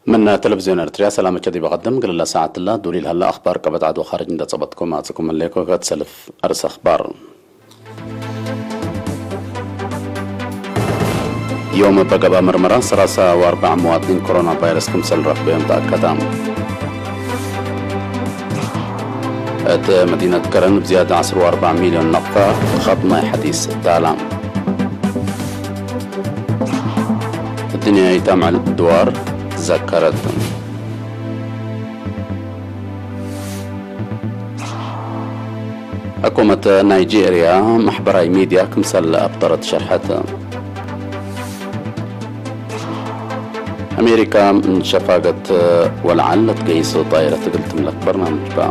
من تلفزيون إرتريا، سلامة كذي بقدم، قال الله ساعة الله، دولي لهلا أخبار قبت عدو خارج، انت صبتكم، أعطيكم الليكو، كتسلف أرس أخبار. ዮም በገባ ምርመራ ሰላሳ ወኣርባዕ መዋጥኒን ኮሮና ቫይረስ ክምሰል ረኽበዮም ተኣከዳ። እት መዲነት ከረን ብዝያዳ ዓሰርተ ኣርባዕ ሚልዮን ነቕፋ ኸጥ ማይ ሓዲስ እታላ። እድንያ ይታምዕል ድዋር ዘከረት። ሕኩመት ናይጄርያ ማሕበራዊ ሚድያ ክምሰል ኣብጠረት ሸርሐት። ኣሜሪካ ሸፋገት ወልዓል ለትገይስ ጣይረት እግል ትምለክ በርናምጅ ባ።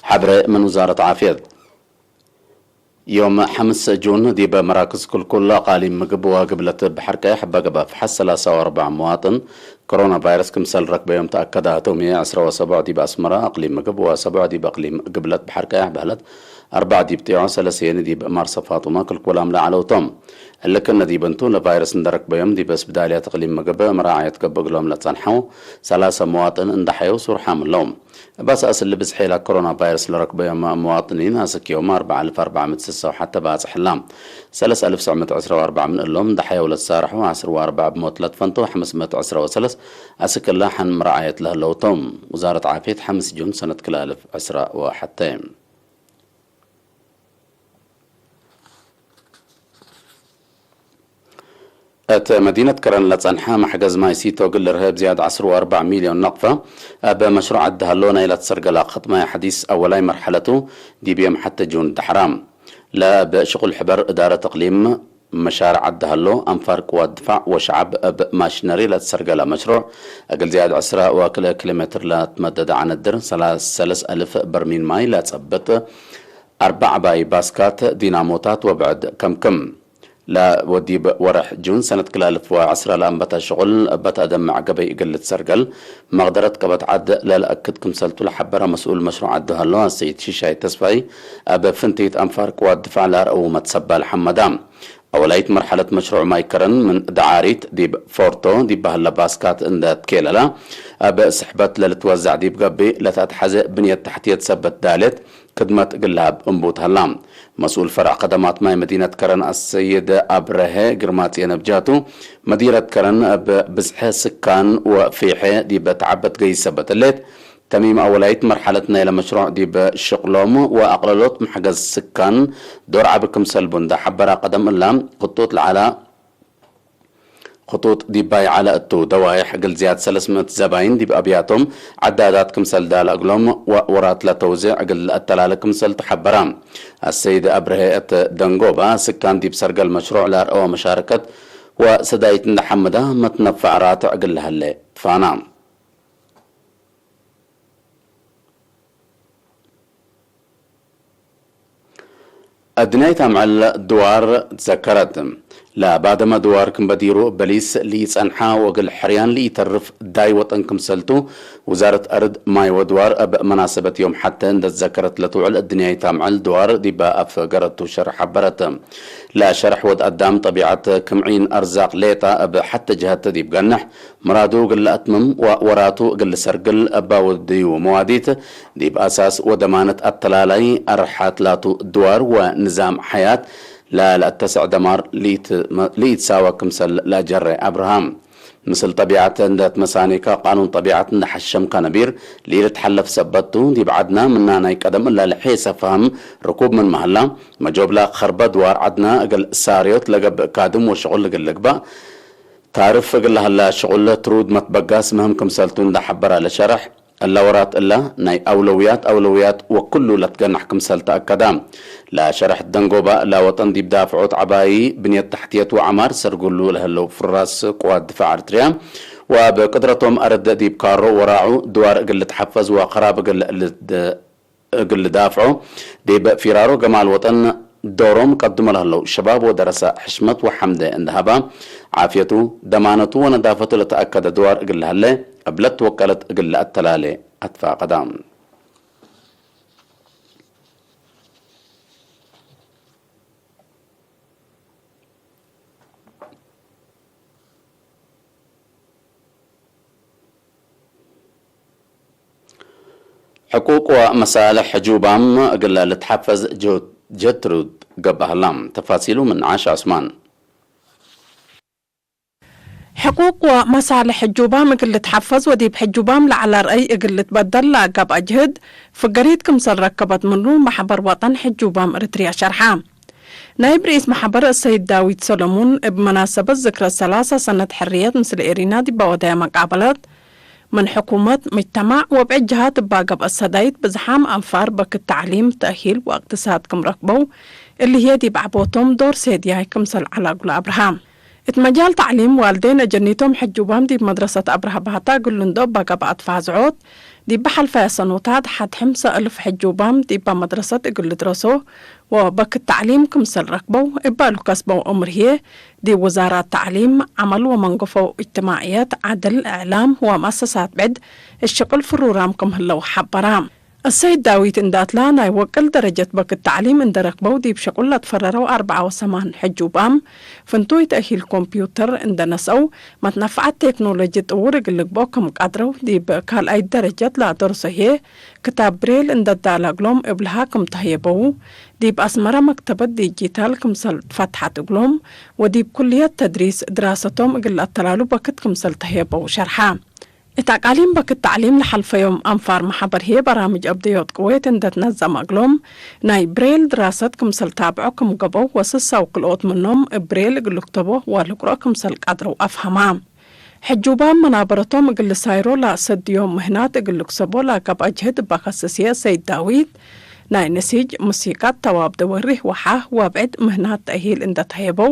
ሓብረ ምን ውዛረት ዓፍየት። ዮም ሓምስ ጁን ዲብ መራክዝ ክልኩል ኣቃሊም ምግብ ወግብለት ብሐር ቀያሕ በገባ ፍሓስ ሰላሳ ወኣርባዕ መዋጥን ኮሮና ቫይረስ ክምሰል ረክበዮም ተኣከዳ። እቶም ዕስራ ወሰቡዕ ዲብ ኣስመራ ኣቅሊም ምግብ ወሰቡዕ ዲብ ኣቅሊም ግብለት ብሐር ቀያሕ በህለት ኣርባዕ ዲብ ጢዖ ሰለስየኒ ዲብ ማርሰ ፋጡማ ክልኩላም ለዓለውቶም። እልክነ ዲብ እንቱ ለቫይረስ እንደረክበዮም ዲብ እስብዳልያት እቅሊም ምግብ መራዓየት ገብእ እግሎም ለጸንሐው ሰላሳ መዋጥን እንደሐየው ሱርሓም ኣለዎም። እብ ኣሳእስ እሊ ብዝሕ ኢላ ኮሮና ቫይረስ ለረክበዮም መዋጥኒን ኣስክዮም ኣርብዓ ኣልፍ ኣርብዓ ምእቲ ስሳ ወሓተ ባጽሕ እላ። ሰለስ ኣልፍ ሰዕ ምእቲ ዕስራ ወኣርብዓ ምን እሎም ደሓየው ለትሳርሑ ዓሰርተ ወኣርብዓ ብሞት ለትፈንቶ ሓምስ ምእቲ ዕስራ ወሰለስ ኣስክላ ሓን ምርዓየት ለህለውቶም። ውዛረት ዓፍየት ሓምስ ጁን ሰነት ክልተ ኣልፍ ዕስራ ወሓተ። እት መዲነት ከረን ለጸንሐ መሕገዝ ማይ ሲቶ እግል ርህብ ዝያድ ዓሰርተ ወኣርባዕ ሚልዮን ነቕፋ፣ እብ መሽሩዕ ዓዲ ሃሎ ናይ ላትሰርገላ ኸጥ ማይ ሓዲስ ኣወላይ መርሐለቱ ዲብ ዮም ሐተ ጁን ደሕራ። ለእብ ሽቁል ሕበር እዳረት እቅሊም መሻርዕ ዓዲ ሃሎ፣ ኣንፋር ቅዋት ድፋዕ ወሸዓብ እብ ማሽነሪ ላትሰርገላ መሽሩዕ፣ እግል ዝያድ ዕስራ ወክልኤ ኪሎ ሜትር ላትመደደ ዓነድር፣ ሰላ-፣ ሰለስ ኣልፍ በርሚል ማይ ላጸብጥ፣ ኣርባዕ ዓባይ ባስካት ዲናሞታት ወብዕድ ከምክም። ለወዲብ ወርሕ ጁን ሰነት ክላልፍ ወዐስራ ለአንበታ ሽቁል እበት አደም መዕገበይ እግል ልትሰርገል መቅደረት ቀበት ዐድ ለልአክድ ክምሰልቱ ለሐበረ መስኡል መሽሩዕ ዐዲ ሀሎ አሰይድ ሽሻይ ተስፋይ፣ እብ ፍንቲት አንፋር ቅዋት ድፋዕ ለአርአዉ መትሰባል ሐመዳ። አወላይት መርሐለት መሽሩዕ ማይ ከረን ምን ደዓሪት ዲብ ፎርቶ ዲብ በህለ ባስካት እንደ ትኬለላ፣ እብ ስሕበት ለልትወዛዕ ዲብ ገብእ ለተአትሐዘ ብንየት ተሕትየት ሰበት ዳሌት ክድመት እግል ለሀብ እንቡት ሀላ። መስኡል ፈርዕ ከደማት ማይ መዲነት ከረን አሰይድ አብረሀ ግርማጽዮን እብ ጃቱ፣ መዲረት ከረን እብ ብዝሐ ስካን ወፊሐ ዲብ ተዓበት ገይስ ሰበት ህሌት፣ ተሚም አወላይት መርሐለት ናይለ መሽሩዕ ዲብ ሽቅሎም ወአቅለሎት መሕገዝ ስካን ዶር ዐቢ ክምሰልቡ እንዳ ሐበራ፣ ቀደም እላ ክጡጥ ለዐላ ክጡጥ ዲባይ ዐለ እቱ ደዋይሕ እግል ዝያድ ሰለስ ምእት ዘባይን ዲብ አብያቶም ዐዳዳት ክምሰል ዳለ እግሎም ወ-፣ ወራት ለተውዜዕ እግል ለአተላለ ክምሰል ተሐበራ። አሰይድ አብርሀ እት ደንጎባ ስካን ዲብ ሰርገል መሽሩዕ ለአርአወ መሻረከት ወሰዳይት እንደ ሐምዳ መትነፋዕ ራትዕ እግል ለሀለ ትፋና። አድንያይት አምዕል ድዋር ትዘከረት። ለባደመ ድዋር ክም በዲሩ በሊስ ለኢጸንሓ ወእግል ሕርያን ለኢተርፍ ዳይ ወጠን ክምሰልቱ፣ ውዛረት አርድ ማይ ወድዋር እብ መናሰበት ዮም ሐተ እንደ ትዘከረት ለትውዕል፣ አድንያይት አምዕል ድዋር ዲበ አፍ ገረቱ ሸርሕ ሐበረት። ለሸርሕ ወድ አዳም ጠቢዐት ክም ዒን አርዛቅ ሌጣ እብ ሐተ ጀሀት ዲብ ገንሕ፣ ምራዱ እግል ለአትምም ወወራቱ እግል ልሰርግል እባ ወድዩ መዋዲት፣ ዲብ አሳስ ወደማነት አተላላይ አርሓት ላቱ ድዋር ወንዛም ሐያት ለለአተሰዕ ደማር ለኢትሳወ ክምሰል ለአጀረ አብርሃም። ምስል ጠቢዐት እንደ ትመሳኔካ ቃኑን ጠቢዐት እንደ ሐሸምካ ነቢር ለኢልትሐለፍ ሰበት ቱ። ዲብ ዐድና ምና ናይ ቀደም እላ ለሐየሰ ፈህም ርኩብ ምን መሀላ፣ መጆብላ ኸርበ ድዋር ዐድና እግል ሳርዮት ለገብእ ካድም ወሽቁል እግል ልግባእ፣ ታርፍ እግል ለሀላ ሽቁል ትሩድ መትበጋስ ምህም ክምሰልቱ እንደ ሐበራ ለሸርሕ፣ እለ ወራት እላ ናይ አውለውያት አውለውያት ወኩሉ ለትገናሕ ክምሰል ተአከዳ። ለሸርሕ ደንጎባ ለወጠን ዲብ ዳፍዖት ዐባይ ብንየት ተሕትየት ወዐማር ሰርጉሉ ለህለው ፍራስ ቅዋት ድፋዕ ኤርትርያ ወብቅድረቶም አረደ ዲብ ካሮ ወራዑ ድዋር እግል ልትሐፈዝ ወኸራብ እግል ልድ-፣ እግል ልዳፍዖ፣ ዲብ ፊራሮ ገማል ወጠን ዶሮም ቀድሞ ለህለው ሸባብ ወደረሰ ሕሽመት ወሐምደ እንደ ሀባ፣ ዓፍየቱ፣ ደማነቱ ወነዳፈቱ ለተአከደ ድዋር እግል ለሀለ፣ እብ ለትወቀለት እግል ለአተላሌ ኣትፋቐዳ። ሕቁቅ ወመሳልሕ ጁባም እግል ልትሓፈዝ ጀ-፣ ጀትሩድ ገብአህላ። ተፋሲሉ ምን ዓሽ ዑስማን። ሕቁቅ ወመሳልሕ ሕጁባም እግል ልትሓፈዝ ወዲብ ሕጁባም ለዐለ ርእይ እግል ልትበደል ለአጋብ አጅህድ ፍገሪት ክምሰል ረከበት ምኑ ማሕበር ወጠን ሕጁባም እርትርያ ሸርሓ። ናይብ ርኢስ ማሕበር ሰይድ ዳዊት ሰሎሙን እብ መናሰበት ዝክረ ሰላሳ ሰነት ሕርየት ምስል ኤሪና ዲባ ወዳያ መቃበለት፣ ምን ሕኩመት፣ ምጅተማዕ ወብዕድ ጀሃት እባ ገብአት ሰዳይት ብዝሓም አንፋር በክት ተዕሊም፣ ተእሂል ወእቅትሳድ ክም ረክበው፣ እሊ ህዬ ዲብ ዐቦቶም ዶር ሴድያይ ክምሰል ዐላ እግሉ አብርሃ። እት መጃል ተዕሊም፣ ዋልዴን አጀኒቶም ሕጁባም ዲብ መድረሰት አብርሃ ባህታ እግሉ እንዶ እባ ገብአት ፋዝዖት፣ ዲብ ሐልፈያ ሰኖታት ሐድ ሐምሳ እልፍ ሕጁባም ዲባ መድረሰት እግል ልድረሶ ወበክት ተዕሊም ክምሰል ረክበው እባ እሉ ከስበው እምር ህዬ፣ ዲብ ውዛራት ተዕሊም፣ ዐመል ወመንገፎ እጅትማዕየት፣ ዐድል፣ እዕላም ወመአሰሳት ብዕድ እሽቅል ፍሩራም ክም ህለው ሐበራ። አሰይድ ዳዊት እንዳትላ ናይ ወቅል ደረጀት በክት ተዕሊም እንደ ረክበው ዲብ ሸቁል ለትፈረረው አርበዓ ወሰማን ሕጁባም ፍንቱይ ተእሂል ኮምፒውተር እንደ ነስአው መትነፈዓት ቴክኖሎጂ ጥውር እግል ልግብኦ ክም ቀድረው ዲብ ካልኣይት ደረጀት ለአደርሶ ህዬ ክታብ ብሬል እንደ ዳላ እግሎም እብልሃ ክም ተህየበው ዲብ አስመራ መክተበት ዲጂታል ክምሰል ትፈትሐት እግሎም ወዲብ ኩልየት ተድሪስ ድራሰቶም እግል ለአተላሉ በክት ክምሰል ተህየበው ሸርሓ። እት አቃሊም በክት ተዕሊም ለሐልፈዮም አንፋር መሐበር ህዬ በራምጅ አብደዮት ቅዌት እንደ ትነዘመ እግሎም፣ ናይ ብሬል ድራሰት ክምሰል ታብዖ ክም ገብአው ወስሳው ክልኦት ምኖም እብ ብሬል እግል ልክተቦ ወልቅርኦ ክምሰል ቀድረው አፍሀማ። ሕጁባም መናበረቶም እግል ልሳይሮ ለአሰድዮም ምህናት እግል ልክሰቦ ለአጋብ አጅህድ እባ ከስስየ ሰይድ ዳዊት፣ ናይ ነሲጅ፣ ሙሲቃት፣ ተዋብ ደወሪህ ወሓህ ወብዕድ ምህናት ተእሂል እንደ ተሄበው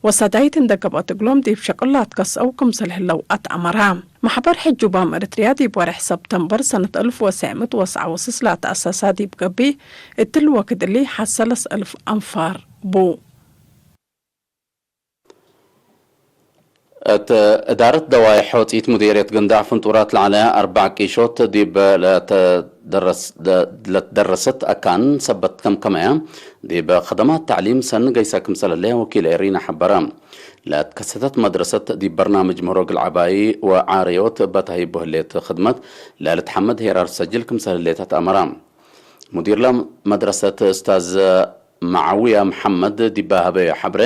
ወሰዳይት እንደ ገብአት እግሎም ዲብ ሸቅል ላትከስአው ክምሰል ህለው አትአመራ። ማሕበር ሕጁባም እርትርያ ዲብ ወርሕ ሰብተምበር ሰነት እልፍ ወሰዕ ምእት ወሰዓ ወስስ ላተአሰሳ ዲብ ገብእ፣ እትሊ ወክድ እሊ ሐድ ሰለስ እልፍ አንፋር ቡ። እት እዳረት ደዋይ ሖጺት ሙዴርየት ገንዳዕ ፍንጡራት ለዐለያ አርባዕ ቂሾት ዲብ ለተደረስ-፣ ለ-፣ ለትደረሰት አካን ሰበት ከምከመያ ዲብ ከደማት ተዕሊም ሰኒ ገይሳ ክምሰል ህለያ ወኪል ኤሪና ሐበረ። ለትከሰተት መድረሰት ዲብ በርናምጅ ምህሮ እግል ዐባይ ወዓርዮት እበ ተህይቦ ህሌት ክድመት ለልትሐመድ ሄራር ሰጅል ክምሰል ህሌት አትአመራ። ሙዲር ለመድረሰት እስታዝ መዓውያ መሐመድ ዲብ ሀበዮ ሐብሬ፣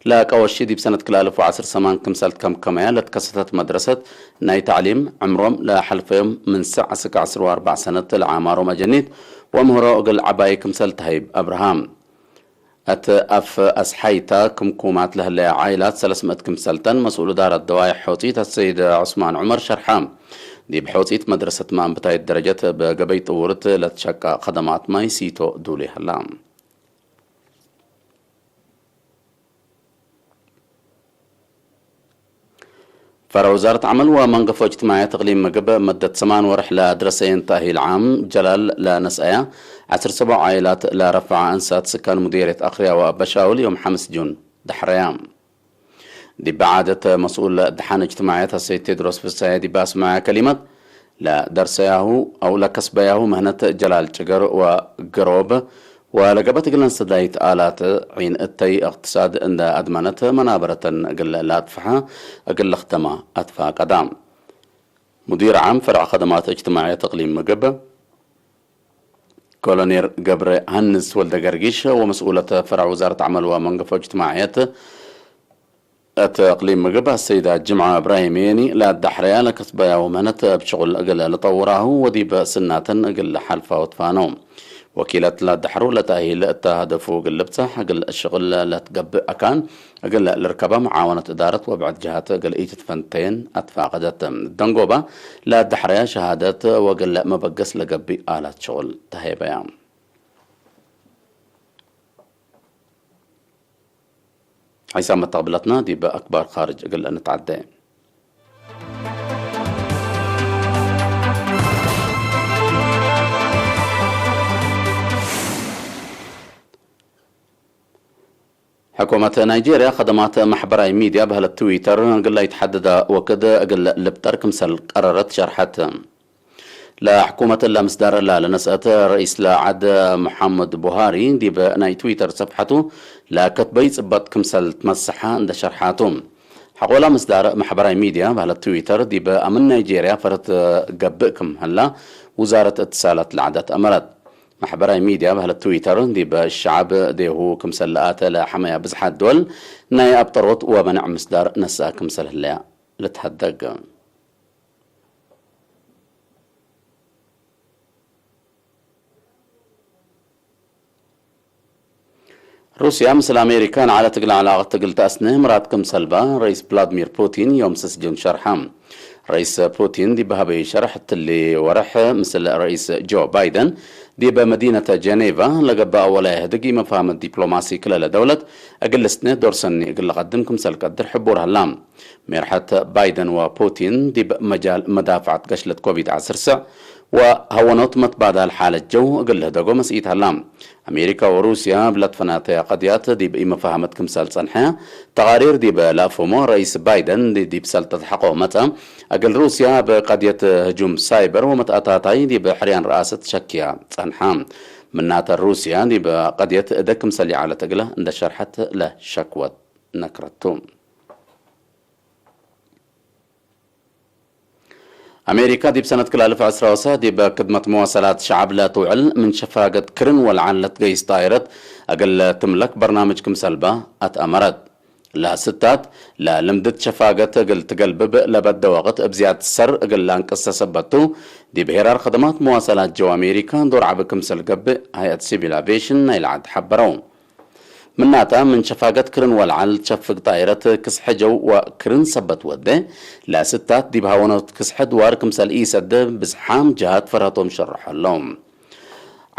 ለቀወሺ ዲብ ሰነት ክልተ አልፍ ወዐስር ሰማን ክምሰል ትከምከመያ ለትከሰተት መድረሰት ናይ ተዕሊም ዕምሮም ለሐልፈዮም ምን ሰዕ እስከ ዐስር ወአርባዕ ሰነት ለዓማሮም አጀኒት ወምህሮ እግል ዐባይ ክምሰል ተሀይብ አብርሃም። እት አፍ አስሓይታ ክምኩማት ለህለያ ዓይላት ሰለስ ምእት ክምሰልተን መስኡል እዳረት ደዋይ ሖጺት አሰይድ ዑስማን ዑመር ሸርሓ። ዲብ ሖጺት መድረሰት ማንብታይት ደረጀት እብ ገበይ ጥውርት ለትሸቃ ከደማት ማይ ሲቶ ዱሊ ሀላ። ፈረ ውዛረት ዐመል ወመንገፎ እጅትማዕየት እቅሊም ምግብ መደት ሰማን ወርሕ ለድረሰየን ተእሂል ዓም ጀላል ለነስአያ ዐስር ሰቦዕ ዓኢላት ለረፍዓ እንሳት ስካን ሙዲርየት አክርያ ወአበሻውል ዮም ሐምስ ጁን ደሕረያ። ዲብ ዓደት መስኡል ደሓን እጅትማዕየት አሰይድ ቴድሮስ ፍሳየ ዲብ አስመዐያ ከሊመት፣ ለደርሰያሁ አው ለከስበያሁ ምህነት ጀላል ጭገር ወገሮብ ወለገበት እግለን ሰዳይት አላት ዒን እተይ እቅትሳድ እንደ አድመነት መናበረተን እግል ለአጥፍሐ እግል ልክተማ አትፋቀዳ። ሙዲር ዓም ፈርዕ ከደማት እጅትማዕየት እቅሊም ምግብ ኮሎኔል ገብረ ሃንስ ወልደ ገርጊሽ ወመስኡለት ፈርዕ ውዛረት ዐመል ወመንገፎ እጅትማዕየት እት እቅሊም ምግብ አሰይዳ ጅምዓ እብራሂም የኒ ለአዳሕረያ ለከስበያ ወምህነት እብ ሽቁል እግል ልጠውራሁ ወዲብ ስናተን እግል ለሓልፋ ወትፋነው። ወኪለት ለአዳሕሩ ለተእሂል እተ ሀደፉ እግል ልብጸሕ እግል ሽቅል ለትገብእ አካን እግል ልርከባ መዓወነት እዳረት ወብዕድ ጀሃት እግል ኢትትፈንተየን አትፋቀደት። ደንጎባ ለአዳሕረያ ሸሃደት ወእግል መበገስ ለገብእ አላት ሽቁል ተሀይበያ። ሒሳብ መተቅብለትና ዲብ አክባር ካርጅ እግል እንትዓደ። ሕኩመት ናይጄርያ ከደማት ማሕበራዊ ሚድያ በህለት ትዊተር እግል ለይትሐደዳ ወክድ እግል ልብጠር ክምሰል ቀረረት ሸርሐት። ለሕኩመት ለምስዳር ላ ለነስአት ረኢስ ለዓድ መሐመድ ቡሃሪ ዲብ ናይ ትዊተር ሰፍሐቱ ለከትበይ ጽበጥ ክምሰል ትመሰሓ እንደ ሸርሓቱ። ሐቆላ ምስዳር ማሕበራዊ ሚድያ ባህለት ትዊተር ዲብ ኣምን ናይጄርያ ፈረት ገብእ ክም ህላ ውዛረት እትሳላት ለዓዳት ኣመረት። ማሕበራዊ ሚድያ ባህለት ትዊተር ዲብ ሸዓብ ዴሁ ክምሰል ለኣተ ለሐመያ ብዝሓት ድወል ናይ ኣብጠሮት ወመንዕ ምስዳር ነስኣ ክምሰል ህለያ ልትሃደግ። ሩስያ ምስል ኣሜሪካ ንዓለ ትግል ዕላቕት ትግል ተኣስነ ምራት ክም ሰልባ ረኢስ ቭላድሚር ፑቲን ዮም ስስጅን ሸርሓ። ረኢስ ፑቲን ዲብ ሃበይ ሸርሕ ትሊ ወርሕ ምስል ረኢስ ጆ ባይደን ዲብ መዲነት ጀኔቫ ለገባእ ወላየ ህድግ መፋህመት ዲፕሎማሲ ክለለ ደውለት እግል ስነ ዶርሰኒ እግል ለቐድም ክምሰል ቀድር ሕቡር ሃላ። ሜርሐት ባይደን ወፑቲን ዲብ መጃል መዳፍዓት ገሽለት ኮቪድ ዓሰርተ ወሃወኖት መትባዳል ሓለት ጀው እግል ልህደጎ መስኢት ሃላ። ኣሜሪካ ወሩስያ ብለትፈናተያ ቀድያት ዲብ ኢመፋህመት ክምሳል ጸንሐያ ተቓሪር ዲብ ላፎሞ ረኢስ ባይደን ዲብ ሰልጠት ሓቆ መጸ። እግል ሩስያ ብቀድየት ህጁም ሳይበር ወመትኣታታይ ዲብ ሕርያን ረኣሰት ሸክያ ጸንሓ። ምናተ ሩስያ ዲብ ቀድየት እደ ክምሰል ይዓለት እግለ እንደ ሸርሐት ለሸክወት ነክረቱ። ኣሜሪካ ዲብ ሰነት ክላልፍ ዕስራ ወሳ ዲብ ክድመት መዋሰላት ሸዓብ ለትውዕል ምን ሸፋገት ክርን ወልዓን ለትገይስ ጣይረት እግል ትምለክ በርናምጅ ክምሰልባ ኣትኣመረት። ለስታት ለልምድት ሸፋገት እግል ትገልብብ ለበደ ወቅት እብዚያት ሰር እግል ላንቅሰ ሰበቱ ዲብ ሄራር ከደማት መዋሰላት ጀው ኣሜሪካ ዶር ዓቢ ክምሰል ገብእ ሃይኣት ሲቪል ኣቪዬሽን ናይ ለዓድ ሓበረው። ምናታ ምን ሸፋገት ክርን ወልዓል ሸፍግ ጣይረት ክስሐ ጀው ወክርን ሰበት ወደ ለስታት ዲብ ሃወኖት ክስሐ ድዋር ክምሰል ኢሰደ ብዝሓም ጀሃት ፈርሀቶም ሸርሖሎም።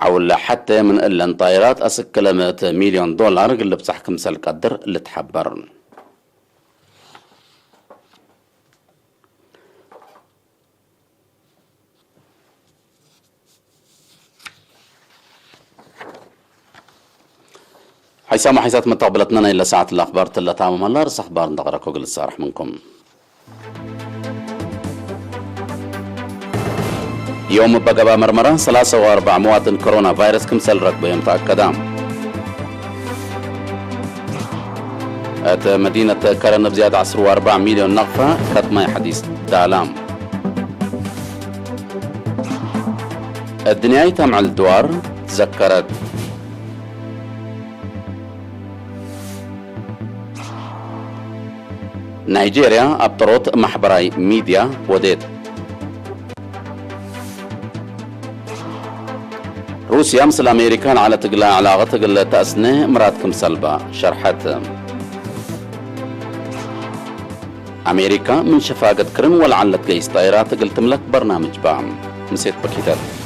ዓውለ ሐተ ምን እለን ጣይራት ኣስክለ ምእት ሚልዮን ዶላር ግልብጻሕ ክምሰል ቀድር ልትሐበር። ሓይሳማ ሓይሳት መተቕበለትና ናይ ለሰዓት ለኣኽባር ትለታመመላ ርእሰ ኣኽባር እንደቐረኮ ግልጽ ሳርሕ ምንኩም። ዮም በገባ መርመራ ሰላሳ ወኣርባዕ መዋጥን ኮሮና ቫይረስ ክምሰል ረክበ ዮም ተኣከዳ። እት መዲነት ከረን ብዝያድ ዓስር ወኣርባዕ ሚልዮን ነቕፋ ከትማይ ሓዲስ ዳላ። እድንያይ ተምዕል ድዋር ዘከረት። ናይጄርያ ኣብ ጥሮት ማሕበራይ ሚድያ ወዴት። ሩስያ ምስል ኣሜሪካ ንዓለ ትግላ ዕላቐት እግል ተኣስነ ምራት ክምሰልባ ሸርሐት። ኣሜሪካ ምን ሸፋገት ክርን ወልዓለት ገይስ ጣይራት እግል ትምለክ በርናምጅ ባ ምሴት በኪተት።